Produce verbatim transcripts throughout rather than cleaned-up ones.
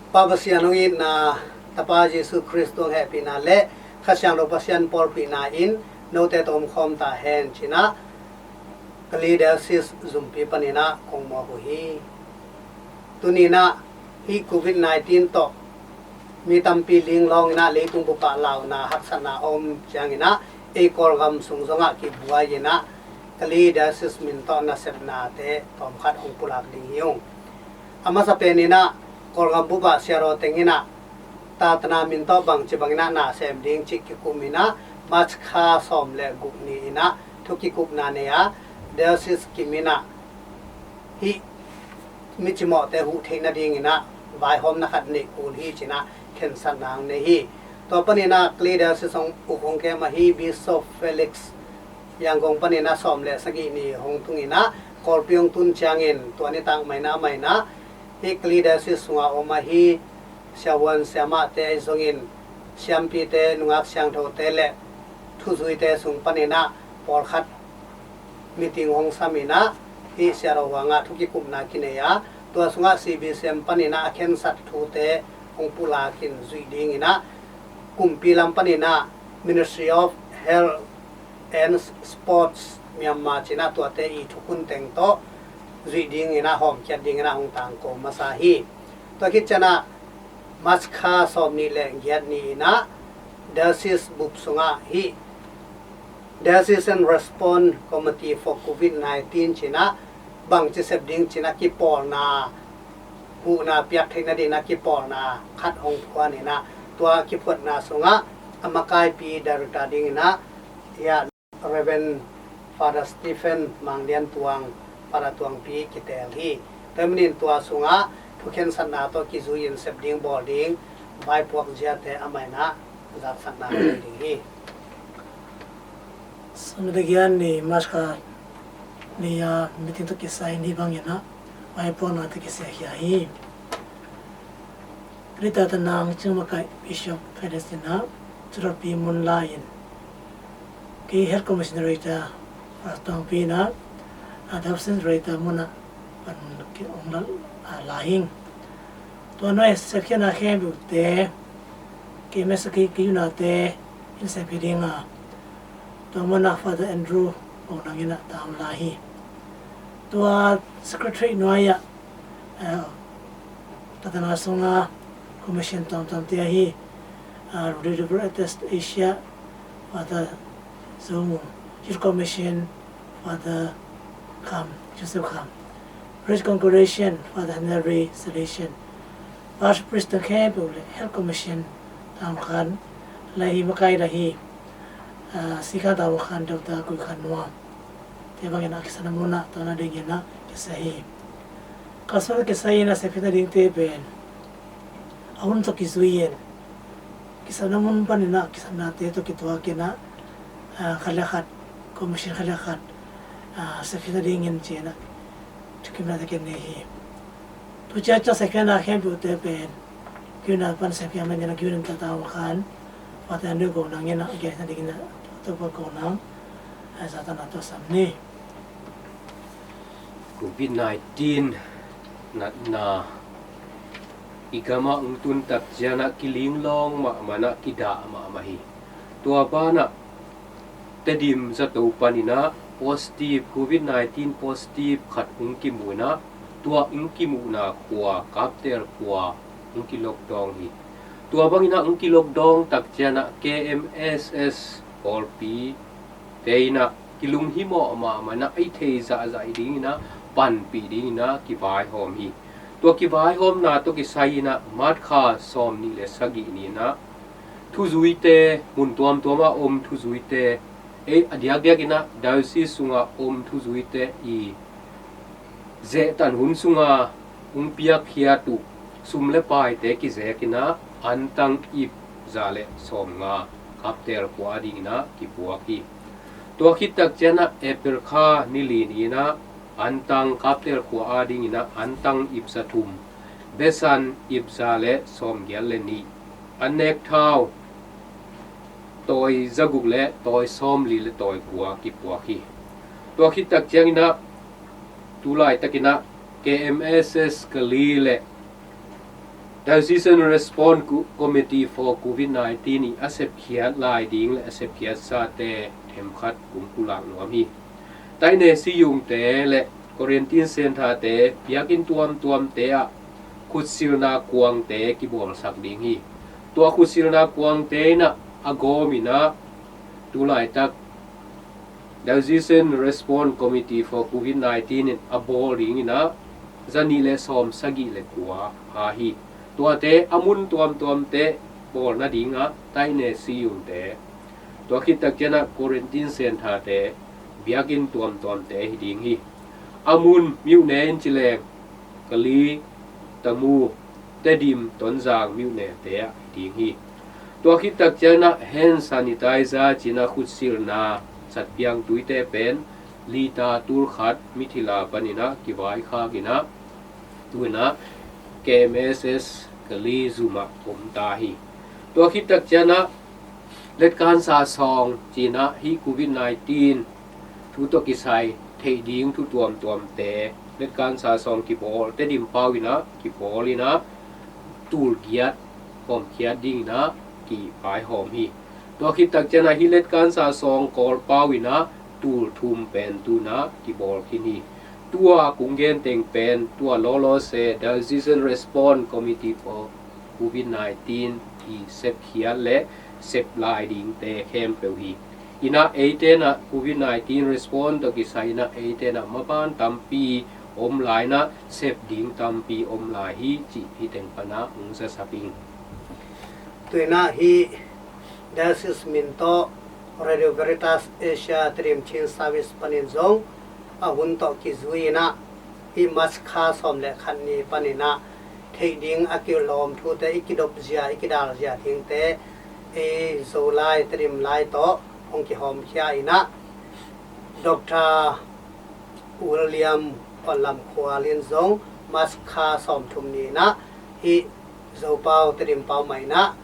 Pa Pasian hong itna, Tapa Jesu Khrist hong hehpihna le Kha Siangtho Pasian pawlpihna in note tawh omkhawm ta hen cinah Kalay Diocese zumpi paninah kong mawk uh hi. Tuninah hih covid nineteen tawh mi tampi linglawng inah leitung bupah launa haksatna om cianginah ei Kawlgam sung zongah kibuai inah Kalay Diocese min tawh nasepnate tawmkhat hong pulak ding hi ung. A masa peninah Kawlgam bupah siaraw tenginah tatana min tawh bangci banginah nasem ding cih kikup inah March kha sawm le guk ni inah thu kikupna nei a, Diocese kim inah hih mi cimawhte huh theih nadinginah vaihawmna khat neih kul hi cinah khensatna hong nei hi. Tua paninah Kalay Diocese hong uk hong kem ahi Bishop Felix Yangon paninah sawm le sagih ni hong tunginah Kawlpi hong tun ciangin tua nitak maina maina hih Kalay Diocese sungah om ahi siavuan siamahte ahi zongin siampite, nungak siangthote le thuzuite sung paninah pawlkhat meeting hong sam inah hih siaraw huangah thu kikupna kinei a, tua sungah C B C M paninah a khensat thute hong pulakin zuih dinginah kumpi lam paninah Ministry of Health and Sports Myanmar cinah tuate i thukhun teng tawh zuih dinginah hawmkhiat dinginah hong tangko masa hi. Tua khit cianah March kha sawm nih le giat ni inah Diocese bup sungah hih Diocesan Response Committee for covid nineteen cinah bangci sep ding cinah kipawlna, huhna piak theih nadinah kipawlna khat hong phuan inah tua kiphuatna sungah a makaipi director dinginah hia Reverend Father Stephen Mang Lian Tuang, Father Tuangpi kiteel hi. Tua manin tua sungah thukhensatna tawh kizui in sep ding bawl ding vaipuak ziate a mainah zaksakna ding hi. Sawm le giat ni March kha ni a meeting tawh kisai ni banginah vaipuakna tawh kisai khia hi. Rita Tanang Cingmakaih Bishop Felix inah Curapi mun lai-in kei Health Commissioner Rita Tuangpi inah Adoption Rita munah pan ong la hing. Tua nuai sepkhiatna khempeuhte kei mesa kei unate in sepkhia dinga tua munah Father Andrew Go Nang inah ta ong la hi. Tua secretary nuai-ah tatana sunga commission tuamtuamte ahi Religious Asia Father Zo Mung, Youth Commission Father Kham, Joseph Kham, Parish Congregation Father Henry Salesian, Parish Priest khempeuh le Health Commission tangkhan lai hi, makai lai hi. Sikhan tangkhan Doctor Gui Khan Nuam te bangin a kisapna munah tawna dinginah kisa hi. Kasapna kisa inah sepkhiatna dingte pen a hun tawh kizui in kisapna mun paninah kisapnate tawh kituakinah khat le khat, commission khat le khat sepkhiatna dingin cinah thukimnate kin nei hi. Tucia ciang sepkhiatna khempeuhte pen kiuna pan sepkhia maninah kiuna tata ong khan Father Andrew Go Nang inah a genna dingin Topa Go Nang a zatana tawh sam ni. Covid nineteen natna i gamah ung tun tak cianah kilinglawng mahmah inah kidah mahmah hi. Tua banah Tedim zato paninah positive, covid nineteen positive khat ung kimuh inah tua ung kimuhna khua, Kaptel khua ung kilockdown hi. Tua banginah ung kilockdown tak cianah K M S S pawlpi te inah kilunghimawh mahmah inah a i thei zahzah dinginah panpih dinginah kivaihawm hi. Tua kivaihawmna tawh kisai inah March kha sawm nih le sagih ni inah thuzuite, mun tuamtuamah om thuzuite, ei a diakdiak inah diocese sungah om thuzuite i zehtan hun sunga ung piakkhiat uh sum le paite kizek inah antang ip za le sawmnga Kaptel khua a dinginah kipuak hi. Tua khit tak cianah April kha ni li ni inah antang Kaptel khua a dinginah antang ip za thum, besan ip za le sawmgiat le nih, an nek thau tawi za guk le tawi sawmli le tawi kua kipuak hi. Tua khit tak cianginah tu laitakinah K M S S Kalay le Diocesan Response Committee for COVID nineteen i a sepkhiat lai ding le a sepkhiat sate themkhat kung pulak nuam hi. Taine siyungte le quarantine centre-te biakinn tuamtuamte ah khutsilna kuangte kibawlsak ding hi. Tua khutsilna kuangte in ah a gawm in ah tulaitak Diocesan Response Committee for COVID nineteen in a bawl ding in ah zanih le sawm sagih le kua a hi. Tuate a mun tuamtuamte bawl nading ah taine siyungte, tua khittak ciang ah quarantine centre-te, biakinn tuamtuamte hi ding hi. A mun myone in ci leng Kalay, Tamu, Tedim, Tonzang myone-te ah hi ding hi. Tua khittak ciang ah hand sanitizer ci-in ah khutsilna satpiang tuite pen liter tul khat mithila panin ah kivaikhak in ah tu-in ah K M S S Kalay zum ah om ta hi. Tua khittak ciang ah letkansa sawng ci-in ah hih COVID nineteen thu tawh kisai theih ding thu tuamtuamte letkansa sawng kibawl, Tedim pau in ah kibawl in ah tul giat hawmkhiat ding in ah kivaihawm hi. Tua khittak ciang ah hih letkansa sawng Kawl pau in ah tul thum pen tu-in ah kibawl khin hi. Tua kung gen teng pen tua lawlaw se Diocesan Response Committee for COVID nineteen i sepkhiat le sep lai dingte khempeuh hi. In ah eite in ah COVID nineteen response tawh kisai in ah eite in ah maban tampi om lai in ah sep ding tampi om lai hi cih hih teng pan ah hong zasak ing. Tu-in ah hih Diocese min tawh Radio Veritas Asia Tedim Chin Service panin zong a hun tawh kizui in ah hih March kha sawm le khat ni panin ah theih ding a kilawm thute, i kidop zia, i kidal zia dingte ei Zolai, Tedim lai tawh hong kihawmkhia in ah Doctor William Hon Lam Khual in zong March kha sawm thum ni in ah hih Zopau, Tedim pau mah in ah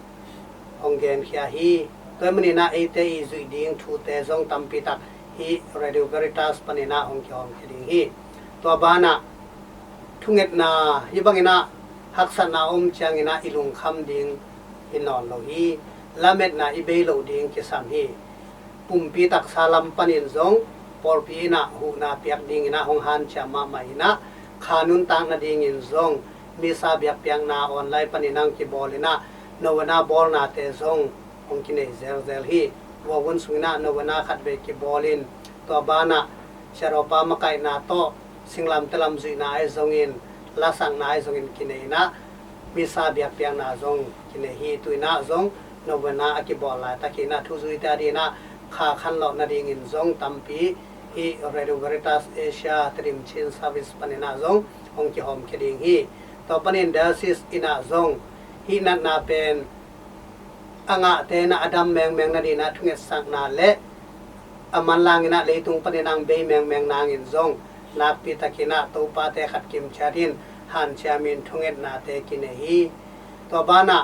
hong genkhia hi. Tua ahih manin ah eite i zuih ding thute zong tampi tak hih Radio Veritas panin ah hong kihawmkhia ding hi. Tua ban ah thungetna hih bangin ah haksatna om ciangin ah i lungkham ding hi nawn lo hi. Lametna i bei loh ding kisam hi. Pumpi taksa lam panin zong pawlpi in ah huhna piak ding in ah hong hanciam mahmah in ah kha nuntak nadingin zong misa biakpiakna online panin ah hong kibawl in ah novena bawlnate zong hong kinei zelzel hi. Tua hun sung in ah novena khatvei kibawl in tua ban ah siadawpa makaihna tawh singlamteh lam zuihna ahi zongin lasakna ahi zongin kinei in ah misa biakpiakna zong kinei hi. Tu-in ah zong novena a kibawl laitak hi in ah thuzuite ading in ah kha khanlawh nadingin zong tampi hih Radio Veritas Asia Tedim Chin Service panin ah zong hong kihawmkhia ding hi. Tua panin Diocese in ah zong hih natna pen a ngahte in ah a dam mengmeng nading in ah thungetsakna le a manlang in ah leitung panin ah hong bei mengmeng nangin zong nakpi takin ah Topate khat kimciat in hanciamin thungetnate kinei hi. Tua ban ah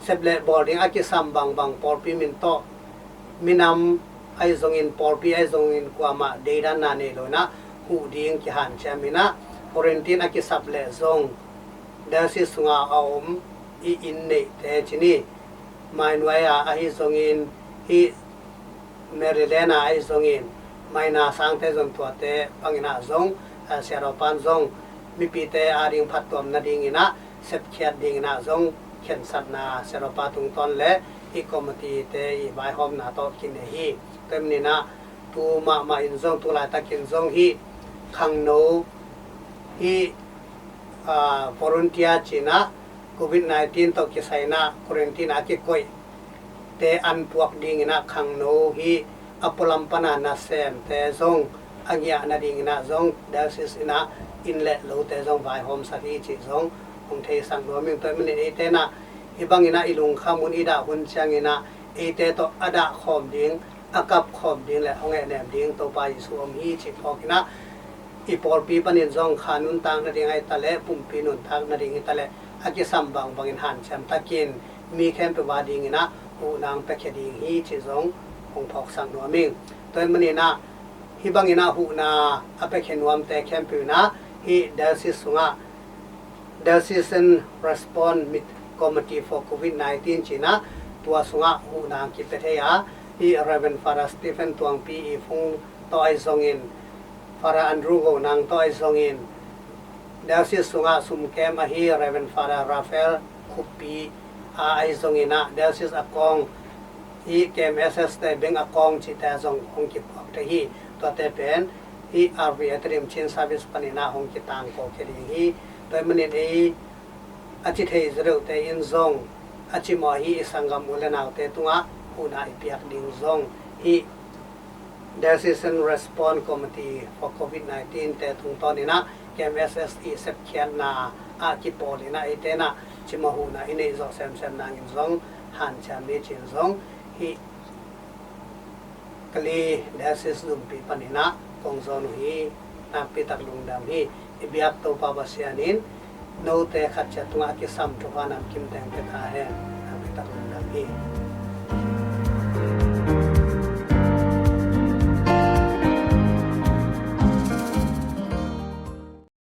sep le bawl ding a kisam bangbang pawlpi min tawh minam ahi zongin pawlpi ahi zongin kuamah deidanna nei lo in ah huh ding kihanciam in ah quarantine a kisap leh zong Diocese sungah a om i inn neihte ci ni, mainuai a ahi zongin hih Maryland a ahi zongin maina sangte zon tuate bangin ah zong, a, siadawpan zong mipite ading phattuam nadingin ah sepkhiat dingin ah zong khensatna siadawpa tungtawn le hih committee-te i vaihawmna tawh kinei hi. Tua ahih manin ah tu mahmah in zong tu laitakin zong hih khangno hih, a, volunteer ci-in ah COVID nineteen tawh kisai in ah quarantine a kikoihte an puak dingin ah khangno hih a pualam pan a nasemte zong a ngiah nadingin ah zong Diocese in ah inn le lote zong vaihawmsak hi cih zong hong theisak nuam ing. Tua ahih manin eite in ah hih bangin ah i lungkham hun, i dah hun ciangin ah eite tawh a dahkhawm ding, a kapkhawm ding le hong ehnem ding Topa Jesu om hi cih phawkin ah i pawlpi panin zong kha nuntak nading ahi taleh, pumpi nuntak nading hi taleh a kisam bangbangin hanciam takin mi khempeuh adingin ah huhna hong piakhia ding hi cih zong hong phawksak nuam ing. Tua ahih manin ah hih bangin ah huhna a piakhia nuamte khempeuh in ah hih Diocese sungah Diocesan Response mit Committee for Covid nineteen ci-in ah tua sungah huhna kipia thei a, hih Reverend Father Stephen Tuangpi i phung tawh ahi zongin, Father Andrew Go Nang tawh ahi zongin, diocese sungah sumkem ahi Reverend Father Raphael Khuppi a ahi zongin ah, diocese a kong, hih K M S S te beng a kong cihte zong hong kipuak thei hi. Tuate pen hih R V A Tedim Chin Service panin ah hong kitangko khia ding hi. Tua ahih manin ei a ci thei zaw deuhte in zong, a cimawh hih i sanggam u le naute tungah huhna i piak ding zong, hih Diocesan Response Committee for Covid nineteen te tungtawn in ah K M S S i sepkhiatna ah kipawl in ah eite in ah cimawh huhna i neih zawh semsem nangin zong hanciam ni ci-in zong hih Kalay Diocese zumpi panin ah kong zawn uh hi. Nakpi tak lungdam hi. I biak Topa Pasian in note khat ciat tungah a kisam thupha namkim teng pia ta hen. Nakpi tak lungdam hi.